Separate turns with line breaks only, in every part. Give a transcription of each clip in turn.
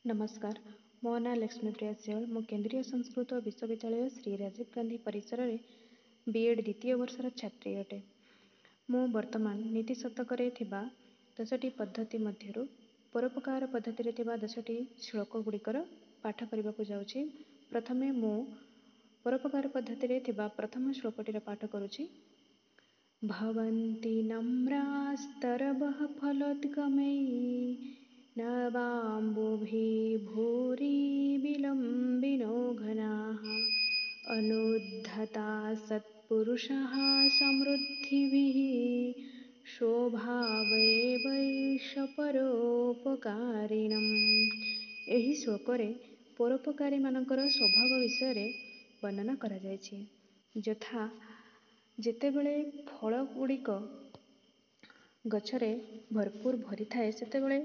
ନମସ୍କାର, ମୋ ନାଁ ଲକ୍ଷ୍ମୀପ୍ରିୟା ସିଅଳ। ମୁଁ କେନ୍ଦ୍ରୀୟ ସଂସ୍କୃତ ବିଶ୍ୱବିଦ୍ୟାଳୟ ଶ୍ରୀ ରାଜୀବ ଗାନ୍ଧୀ ପରିସରରେ ବି ଏଡ଼୍ ଦ୍ୱିତୀୟ ବର୍ଷର ଛାତ୍ରୀ ଅଟେ। ମୁଁ ବର୍ତ୍ତମାନ ନୀତି ଶତକରେ ଥିବା 10ଟି ପଦ୍ଧତି ମଧ୍ୟରୁ ପରୋପକାର ପଦ୍ଧତିରେ ଥିବା 10ଟି ଶ୍ଳୋକ ଗୁଡ଼ିକର ପାଠ କରିବାକୁ ଯାଉଛି। ପ୍ରଥମେ ମୁଁ ପରୋପକାର ପଦ୍ଧତିରେ ଥିବା ପ୍ରଥମ ଶ୍ଳୋକଟିର ପାଠ କରୁଛି। ଭବନ୍ତି ନମ୍ରାସ୍ତରବଃ ଫଲୋଦ୍ଗମୈ ନବାମ୍ବୁଭିः ଭୂରି ବିଲମ୍ବିନୋ ଘନାः ଅନୁଦ୍ଧତା ସତ୍ପୁରୁଷାः ସମୃଦ୍ଧିଭିः ସ୍ୱଭାବୈବୈଷ ପରୋପକାରିଣମ୍। ଏହି ଶ୍ଳୋକରେ ପରୋପକାରୀମାନଙ୍କର ସ୍ୱଭାବ ବିଷୟରେ ବର୍ଣ୍ଣନା କରାଯାଇଛି। ଯଥା, ଯେତେବେଳେ ଫଳ ଗୁଡ଼ିକ ଗଛରେ ଭରପୁର ଭରିଥାଏ, ସେତେବେଳେ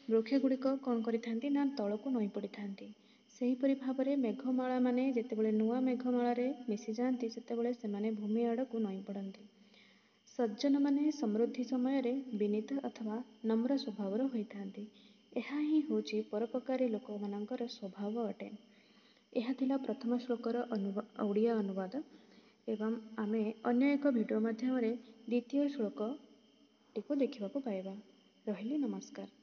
ବୃକ୍ଷ ଗୁଡ଼ିକ କ'ଣ କରିଥାନ୍ତି ନା ତଳକୁ ନଇଁ ପଡ଼ିଥାନ୍ତି। ସେହିପରି ଭାବରେ ମେଘମାଳା ମାନେ ଯେତେବେଳେ ନୂଆ ମେଘମାଳାରେ ମିଶିଯାଆନ୍ତି, ସେତେବେଳେ ସେମାନେ ଭୂମି ଆଡ଼କୁ ନଇଁ ପଡ଼ନ୍ତି। ସଜ୍ଜନମାନେ ସମୃଦ୍ଧି ସମୟରେ ବିନୀତ ଅଥବା ନମ୍ର ସ୍ୱଭାବର ହୋଇଥାନ୍ତି। ଏହା ହିଁ ହେଉଛି ପରୋପକାରୀ ଲୋକମାନଙ୍କର ସ୍ୱଭାବ ଅଟେ। ଏହା ଥିଲା ପ୍ରଥମ ଶ୍ଳୋକର ଓଡ଼ିଆ ଅନୁବାଦ, ଏବଂ ଆମେ ଅନ୍ୟ ଏକ ଭିଡ଼ିଓ ମାଧ୍ୟମରେ ଦ୍ୱିତୀୟ ଶ୍ଳୋକଟିକୁ ଦେଖିବାକୁ ପାଇବା। ରହିଲି, ନମସ୍କାର।